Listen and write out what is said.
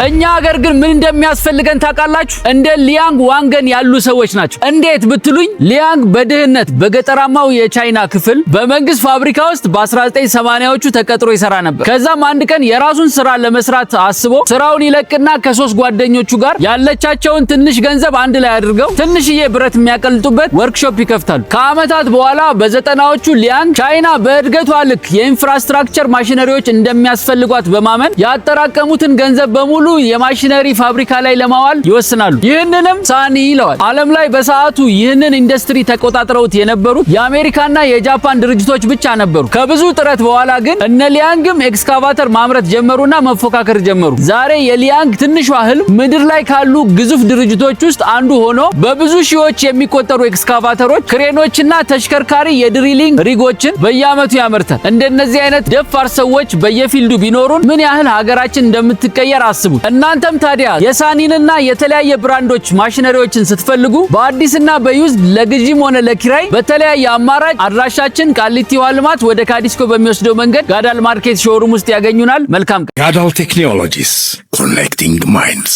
እኛ ሀገር ግን ምን እንደሚያስፈልገን ታውቃላችሁ? እንደ ሊያንግ ዋንገን ያሉ ሰዎች ናቸው። እንዴት ብትሉኝ ሊያንግ በድህነት በገጠራማው የቻይና ክፍል በመንግስት ፋብሪካ ውስጥ በ1980ዎቹ ተቀጥሮ ይሰራ ነበር። ከዛም አንድ ቀን የራሱን ስራ ለመስራት አስቦ ስራውን ይለቅና ከሶስት ጓደኞቹ ጋር ያለቻቸውን ትንሽ ገንዘብ አንድ ላይ አድርገው ትንሽዬ ብረት የሚያቀልጡበት ወርክሾፕ ይከፍታሉ። ከአመታት በኋላ በ90ዎቹ ሊያንግ ቻይና በእድገቷ ልክ የ infrastructure ማሽነሪዎች እንደሚያስፈልጓት በማመን ያጠራቀሙትን ገንዘብ በሙሉ የማሽነሪ ፋብሪካ ላይ ለማዋል ይወስናሉ። ይህንንም ሳኒ ይለዋል። ዓለም ላይ በሰዓቱ ይህንን ኢንዱስትሪ ተቆጣጥረውት የነበሩት የአሜሪካና የጃፓን ድርጅቶች ብቻ ነበሩ። ከብዙ ጥረት በኋላ ግን እነ ሊያንግም ኤክስካቫተር ማምረት ጀመሩና መፎካከር ጀመሩ። ዛሬ የሊያንግ ትንሿ ህልም ምድር ላይ ካሉ ግዙፍ ድርጅቶች ውስጥ አንዱ ሆኖ በብዙ ሺዎች የሚቆጠሩ ኤክስካቫተሮች፣ ክሬኖችና ተሽከርካሪ የ drilling rig ኦችን በየአመቱ ያመርታል። እንደነዚህ አይነት ደፋር ሰዎች በየ field ኡ ቢኖሩን ምን ያህል ሀገራችን እንደምትቀየር አስቡት። እናንተም ታዲያ የሳኒንና የተለያየ brand ኦች ማሽነሪዎችን ስትፈልጉ በአዲስና በ used ለግዢም ሆነ ለኪራይ በተለያየ አማራጭ አድራሻችን ቃሊቲ ውሃ ልማት ወደ ካዲስኮ በሚወስደው መንገድ ጋዳል ማርኬት showroom ውስጥ ያገኙናል። መልካም ቀን። ጋዳል Technologies, connecting minds.